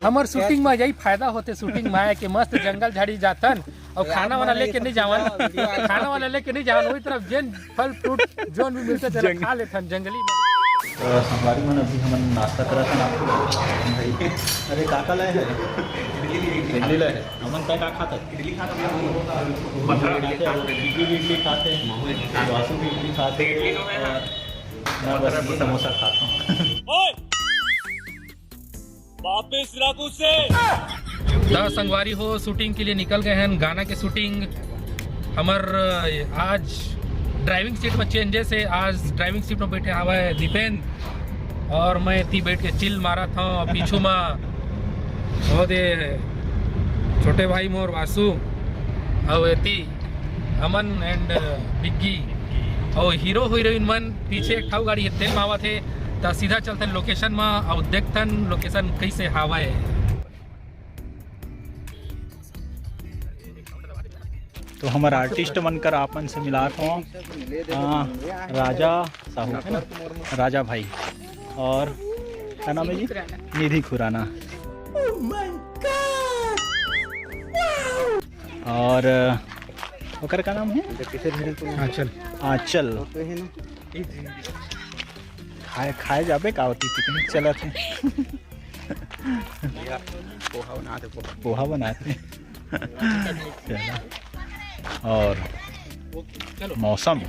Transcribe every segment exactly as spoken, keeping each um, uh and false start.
हमर शूटिंग में यही फायदा होथे, शूटिंग में आए के मस्त जंगल झाड़ी जाथन और खाना वाना लेके नहीं जावन, खाना वाना लेके नहीं जावन, वही तरफ जेन फल फ्रूट जोन भी मिलथे तेला खा लेथन जंगली। तो संगवारी मन, अभी हमन नाश्ता करत हन। अरे, का का लाए हे? इडली लाए हे। हमन का का खात हन? इडली खात हन। इडली खात हन। वासु भी इडली खात हन। मैं बस ये समोसा खात हूँ। वापस रख उसे। त संगवारी हो, शूटिंग के लिए निकल गए हैं। गाना के शूटिंग हमर, अ, आज ड्राइविंग सीट में चेंजेस है। आज ड्राइविंग सीट में बैठे हवा है दीपेंद्र और मैं एती बैठ के चिल मारत हूँ। पीछू में वो दे छोटे भाई मोर वासु और एती अमन एंड बिग्गी और हीरो हीरोइन मन पीछे एक ठा गाड़ी हे, तेल मावत हे। त सीधा चलथन लोकेशन म और देखथन लोकेशन कैसे हावय। तो हमर आर्टिस्ट मन कर आपन से मिलात हों। हाँ, राजा साहू है ना, राजा भाई, और का नाम है जी? निधि खुराना। निधि खुराना। और ओकर का नाम है? आंचल। आंचल। खाए, खाए जाबे का होती, पिकनिक चलत है। पोहा बनात है, पोहा। पोहा बनात है। चला। और मौसम,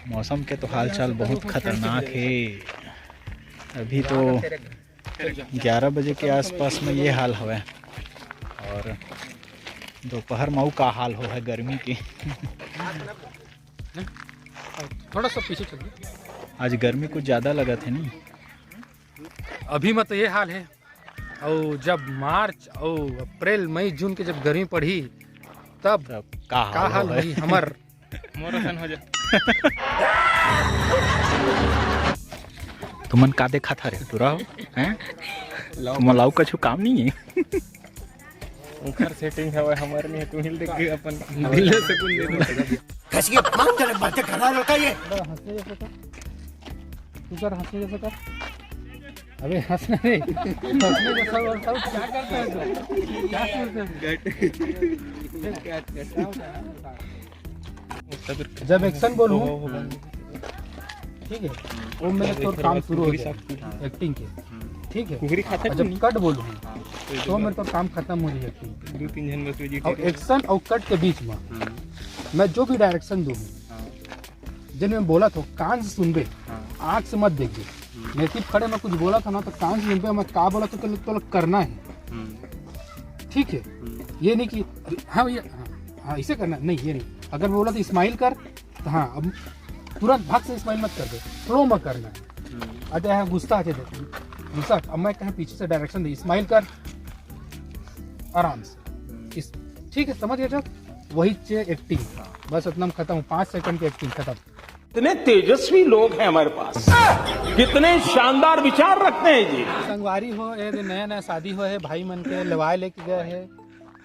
मौसम के तो हालचाल बहुत खतरनाक है। अभी तो ग्यारह बजे के आसपास में ये हाल हवे, और दोपहर में अउ का हाल हो है गर्मी के। थोड़ा सा पीछे चल। आज गर्मी कुछ ज्यादा लगत है नी। अभी में तो ये हाल है, और जब मार्च और अप्रैल, मई, जून के जब गर्मी पड़ही, तब तब का का हाल हाल होही? होही हमर? मोर असन हो जा। तुमन का देखत हरे टुरा हो? हैं? तुमन ला अउ कछु काम नहीं है? ओकर सेटिंग हवे, हमर नहीं है, तू हिल देख के अपन दिल से सुकून दे दे। कैसी ये बात करे, बातें कर रहा लड़का ये। थोड़ा हंसने जैसा कर। तू कर हंसने जैसा कर। अबे हंसना नहीं। हंसने जैसा बोलता हूँ, क्या करता है तू? क्या करता है? जब एक्शन बोलूँ, ठीक है, वो मेरे तोर काम शुरू हो जाए एक्टिंग के, ठीक है। कुहरी खाता और जब नहीं। कट बोलूँ, तो मेरे तोर काम खत्म हो जाए एक्टिंग। दो तीन जन बस जी। और एक्शन और कट के बीच में मैं जो भी डायरेक्शन दूँ, जब मैं बोला था कान से सुनबे, आँख से मत देखबे। मैं सिर्फ खड़े में कुछ बोला था ना, तो कान से सुनबे, मैं का बोला था तो, तो करना है, ठीक है। ये नहीं कि हाँ भैया, हाँ, हाँ, इसे करना नहीं, ये नहीं। अगर मैं बोला तो स्माइल कर, तो हाँ, अब तुरंत भाग से स्माइल मत कर दे, फ्लो में करना है। अरे यहाँ गुस्सा आ जाए, गुस्सा, अब मैं कहें पीछे से डायरेक्शन दे, स्माइल कर, आराम से। इस, ठीक है, समझ गए जब? वही चीज एक्टिंग, बस इतना में खत्म, पाँच सेकंड की एक्टिंग खत्म। इतने तेजस्वी लोग हैं हमारे पास, कितने शानदार विचार रखते हैं जी। संगवारी हो, ए दे नया नया शादी हो है, भाई मन के लेवाए लेके गए है,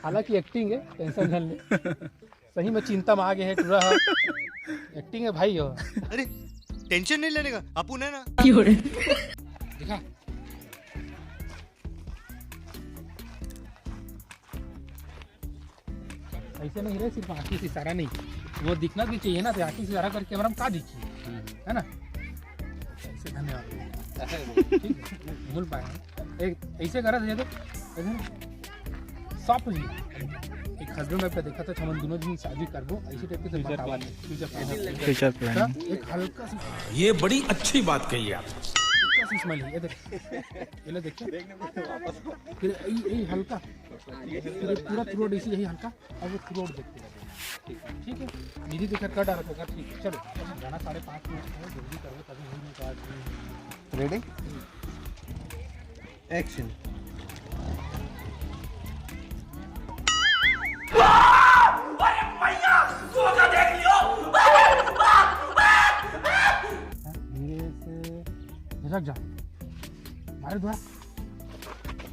हालांकि एक्टिंग है, टेंशन झन ले। सही में चिंता में आ गए है टुरा हा। एक्टिंग है भाई हो। अरे टेंशन नहीं लेने का, अपन है ना। दिखा। ऐसे नहीं रे, सिर्फ आंखी से इशारा नहीं, वो दिखना भी चाहिए ना, तो आंखी से इशारा करके कैमरा में का दिखी, है ना? ऐसे धन्यवाद। ठीक है, भूल पाए हैं। एक ऐसे करा था, जैसे, जैसे सॉफ्ट जी। एक हस्बैंड वाइफ का देखा था, हमन दोनों दिन शादी करबो, ऐसे टाइप के बात आवाज। Future plan. Future plan. एक हल्का सा, ये बड़ी अच्छी बात कही आप। हल्का सा स्माइल, ये देख, ये ले देखिए। फिर ये, ये हल्का, फिर पूरा थ्रू आउट इसी यही हल्का, अब वो थ्रू आउट देखते रहेंगे। ठीक है, निधि देखकर कट आ रहा था, ठीक है, चलो, गाना साढ़े पाँच मिनट है, जल्दी करो, तभी होई नहीं तो आज नहीं। रेडी? एक्शन। धीरे से झिझक जा। मारे द्वारा।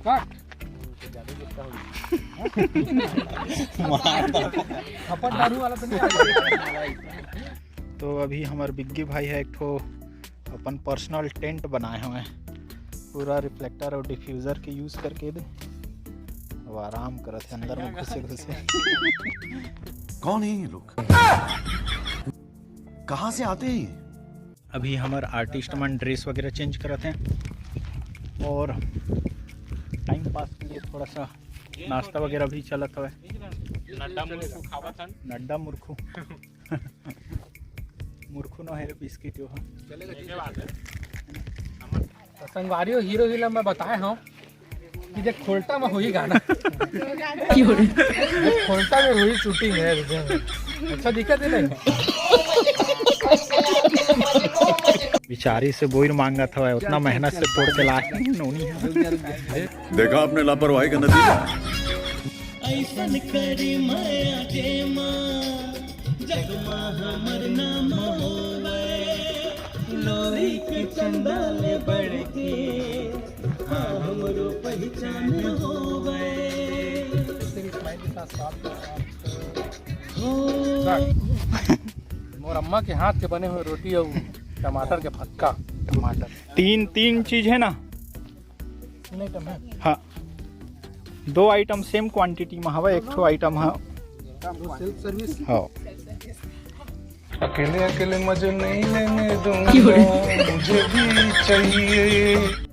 कट। थप्पड़ दारू वाला तो नहीं आ गया। तो अभी हमार बिग्गी भाई है एक ठो अपन पर्सनल टेंट बनाए हुए हैं। पूरा रिफ्लेक्टर और डिफ्यूजर के यूज़ करके दे। अब आराम करत हे अंदर में घुसे घुसे। कौन है ये लोग? कहाँ से आते हैं ये? अभी हमर आर्टिस्ट मन ड्रेस वगैरह चेंज करत हे और टाइम पास के लिए थोड़ा सा नाश्ता वगैरह भी चलत हवे। नड्डा मुरखू खावत हन। नड्डा मुरखू। मुरखू न हे रे, बिस्किट हो। संगवारी हो, हीरो हीला मैं बताए हूँ कि देख खोलटा में हुई गाना। देख खोलटा में हुई शूटिंग है। अच्छा दिखत हे नहीं? बिचारी से बोइर मांगत हवय, उतना मेहनत से तोड़ के लाए नोनी है। देखा आपने लापरवाही का नतीजा। ऐसन करी माया के माँ, जग माँ हमर नाम होवे, लोरी के चंदा ले बढ़ के, हाँ हमरो पहचान होवे। हो। मोर अम्मा के हाथ के बने हुए रोटी और टमाटर के फक्का। टमाटर। तीन, तीन चीज है ना? तीन आइटम है। हाँ, दो आइटम सेम क्वांटिटी में हवे, एक ठो आइटम है। Self service. हाँ। अकेले अकेले मजे नहीं लेने दूंगा, मुझे भी चाहिए।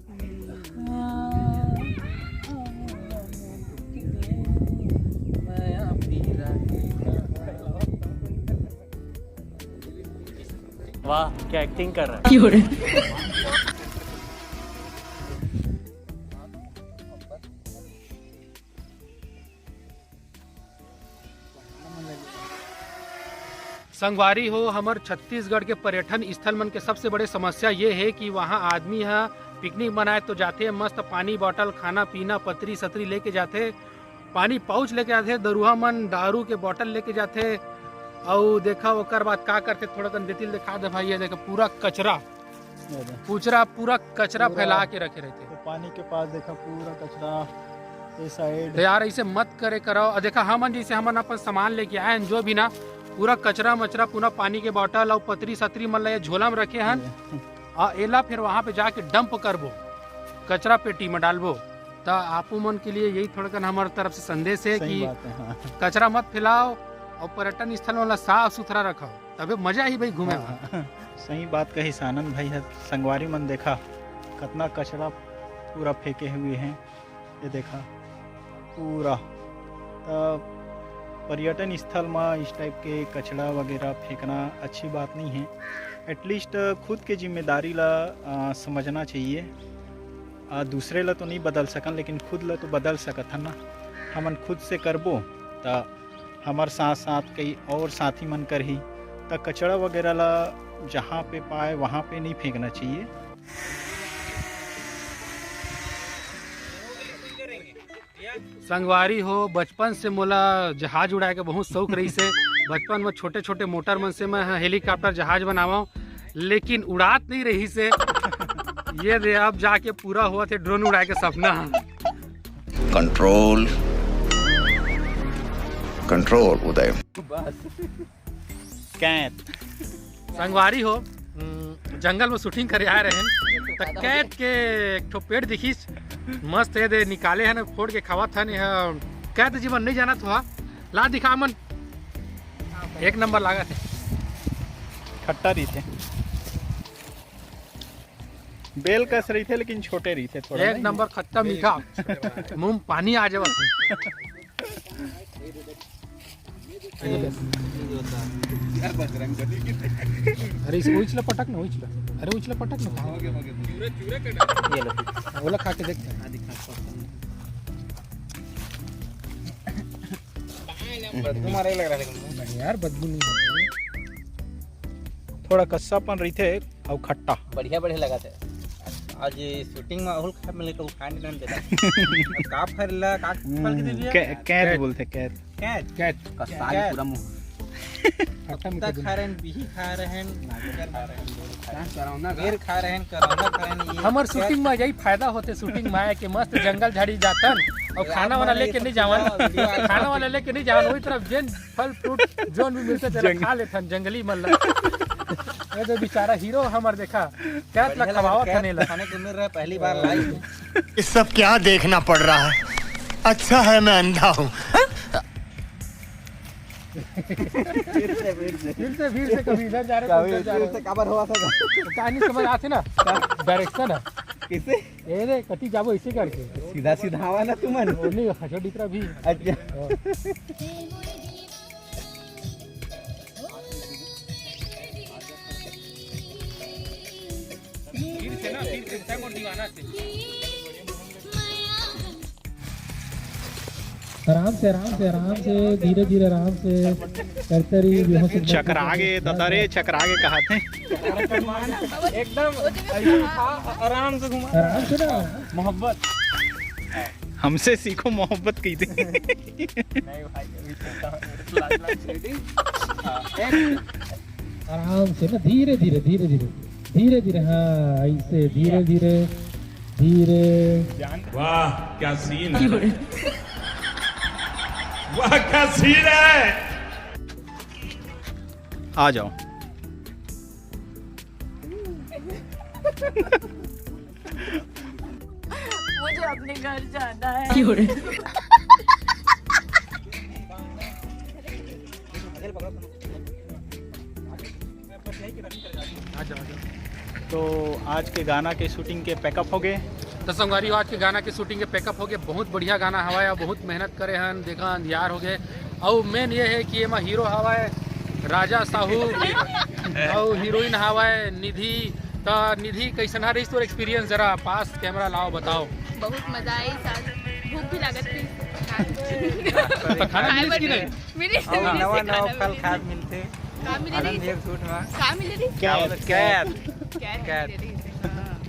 वाह, क्या एक्टिंग कर रहा है। संगवारी हो, हमर छत्तीसगढ़ के पर्यटन स्थल मन के सबसे बड़े समस्या ये हे कि वहाँ आदमी ह पिकनिक मनाए तो जाथे, मस्त पानी बॉटल, खाना पीना, पतरी सतरी लेके जाथे, पानी पाउच लेके जाथे, दरुहा मन दारू के बॉटल लेके जाथे। अउ देखा ओकर बाद का करथे, थोड़ा कन देतिल दिखा दे भाई, ये देखा पूरा कचरा, ये दे। पूरा, पूरा कचरा पूरा फैला के रखे रहथे। तो पानी के पास देखा पूरा कचरा, ये साइड। तो यार ऐसे मत करे करो। अउ देखा हमन जैसे हमन अपन सामान लेके आए हन, जो भी ना पूरा कचरा मचरा, पूरा पानी के बॉटल अउ पतरी सतरी मन ला ये झोला में रखे हन। ये। अउ एला फिर वहाँ पे जाके डंप करबो कचरा पेटी में डालबो। त आपो मन के लिए यही थोड़कन हमर तरफ से संदेश हे सही कि बात है, हाँ। कचरा मत फैलाओ अउ पर्यटन स्थल वाला साफ सुथरा रखो, तबे मजा ही भाई घूमे में। हाँ, सही बात कहिस आनंद भाई ह। संगवारी मन देखा कतना कचरा पूरा फेंके हुए हैं, ये देखा पूरा। त पर्यटन स्थल में इस टाइप के कचरा वगैरह फेंकना अच्छी बात नहीं है। एटलीस्ट खुद के जिम्मेदारी ला अ, समझना चाहिए। आ, दूसरे ला तो नहीं बदल सकन, लेकिन खुद ला तो बदल सकत हन ना। हमन खुद से करबो, त हमर साथ साथ कई और साथी मन करही, त कचरा वगैरह ला जहाँ पे पाए वहाँ पे नहीं फेंकना चाहिए। संगवारी हो, बचपन से मोला जहाज उड़ाए के बहुत शौक रहिस हे। बचपन में छोटे-छोटे मोटर मन से मैं ह हेलीकॉप्टर जहाज बनावंव, लेकिन उड़ात नहीं रहिस हे। ये दे, अब जाके पूरा होवत हे ड्रोन उड़ाए के सपना ह। कंट्रोल, कंट्रोल उदय। कैद। संगवारी हो, हम्म, जंगल में शूटिंग करे आए रहेन, त कैद के एक ठो पेड़ दिखिस, मस्त हे दे, निकाले हन, फोड़ के खावत हन। यह कैद जीवन नहीं जानत हो, ला दिखा मन, एक नंबर लागत हे। खट्टा रहिथे, बेल कस रहिथे, लेकिन छोटे रहिथे थोड़ा, एक नहीं? नंबर खट्टा मीठा, मुंह में पानी आ जावत हे। अरे, इसको उछला पटक ना, उछला। अरे, उछला पटक ना। ये लो। ओला खा के देख। बदबू मारे लग रहा है, लेकिन नहीं यार, बदबू नहीं होती। थोड़ा कस्सापन रहिथे अउ खट्टा। बढ़िया, बढ़िया लगा थे। आज ये शूटिंग में अहुल खा मिले तो खाए नहीं देता। अब का फल ला, का फल के देवी है? कै-, कैद बोलथे, कैद। कैद। कैद। कसाई कैद। पूरा मुंह। खट्टा मीठा कुत्ता खा रहे हैं, बिही खा रहे हैं, नागेर खा रहे हैं, करोना खा रहे हैं, ये हमर शूटिंग में यही फायदा होथे, शूटिंग में आए के मस्त जंगल झाड़ी जाथन अउ खाना वाना लेके नहीं जावन, खाना वाना लेके नहीं जावन, वही तरफ जेन फल फ्रूट जोन भी मिलथे तेला खा लेथन जंगली मन ला। ये तो बेचारा हीरो हमर, देखा, कैद ला बढ़िया लगा, खवावत कैद हने ला। खाने को मिल रहा है पहली बार लाइव। ये सब क्या देखना पड़ रहा है? अच्छा है मैं अंधा हूँ। फिर से, फिर से। फिर से, फिर से कभी इधर जा रहे, कभी उधर जा रहे। फिर से काबर हुआ था? कहानी समझ आथे ना? डायरेक्शन है। किसे? ए रे, कति जाबो इसे करके। सीधा सीधा आवा ना तुमन। ओ, नहीं, हजो डिपरा भी। अच्छा। हाँ। आराम से, आराम से, आराम से, धीरे धीरे, आराम से करते रही। चकरा गे ददा रे, चकरा गे कहाथे। एकदम ऐसे घुमा, आराम से घुमा। आराम से ना। मोहब्बत। हमसे सीखो मोहब्बत की थी। नहीं भाई, अभी तो लाज लाज। Ready? हाँ, action। आराम से ना, धीरे धीरे, धीरे धीरे, धीरे धीरे। हाँ, ऐसे धीरे धीरे, धीरे। वाह, क्या सीन है। वाह, क्या सीन है। आ जाओ। मुझे अपने घर जाना है। तो आज के गाना के शूटिंग के पैकअप हो गए। तो संगवारी हो, आज के गाना के शूटिंग के पैकअप हो गए। बहुत बढ़िया गाना हवा है, बहुत मेहनत करे हन, देखा अंधियार हो गए। और मेन ये है कि एमा हीरो हवा है राजा साहू और हीरोइन हवा है निधि। तो निधि, कैसन रही तोर एक्सपीरियंस? जरा पास कैमरा लाओ, बताओ। बहुत मजा आई साथ, भूख भी लागत थी। तो खाना मिलिस कि नहीं? मिली नवा नवा फल खाद मिलते। का मिले रही? आनंद एक झूठ में। का मिले रही? क्या बोलते? कैद। क्या है? मिले रही? हाँ।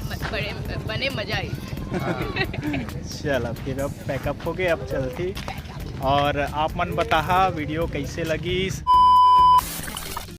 म- बड़े बने, मजा आई। चल, अब फिर अब पैकअप हो गए, अब चलती। और आप मन बताहा वीडियो कैसे लगी।